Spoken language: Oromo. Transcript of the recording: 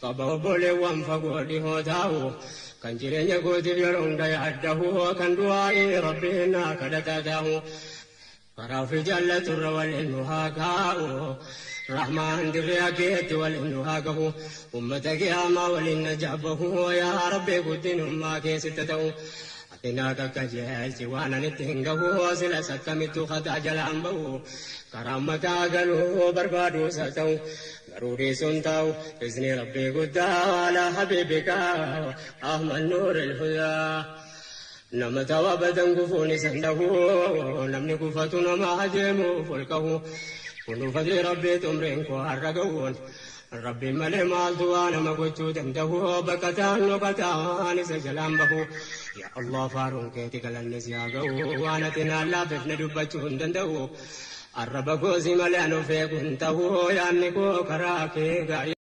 Qaba obboleewwan fagoo dhihoo taa'u kan jireenya kootiif yeroo hunda yaaddahu kan du'aa'ee rabbiin naa kadhataa taa'u. Karaa ofii jaallaturra waliin nu haa kaa'u. Rahmaan dirree akeetti waliin nu haa gahu. Ummata qiyaamaa waliin na jabbahu. Yaa Rabbi guddinummaa keessatti ta'u. Ati naa kakkajeelchi waan ani itti hin gahu. Silas akkamittuu kataa jalaan bahu. Karaa ummataa galuu barbaadus haa ta'u. Garuu dhiisuun taa'u. Izni Rabbii guddaa alaa habiibika Ahmad Nuur al-Hudaa. Nama tawaabatan gufuun isan dhahu. Namni gufatu nama adeemuuf ol kahu. Kunuu fadli Rabbii xumreen koo har'a gahuun. Rabbiin malee maaltu waa nama gochuu danda'u. Bakka ta'an dhokataan isa jalaan bahu. Yaa Allah faaruun keeti galanni si haa ga'u. Waan ati naan laaffifne dubbachuu hin danda'u. Arraba koo si malee an of eegu hin ta'u. Yaadni koo karaa kee gaarii.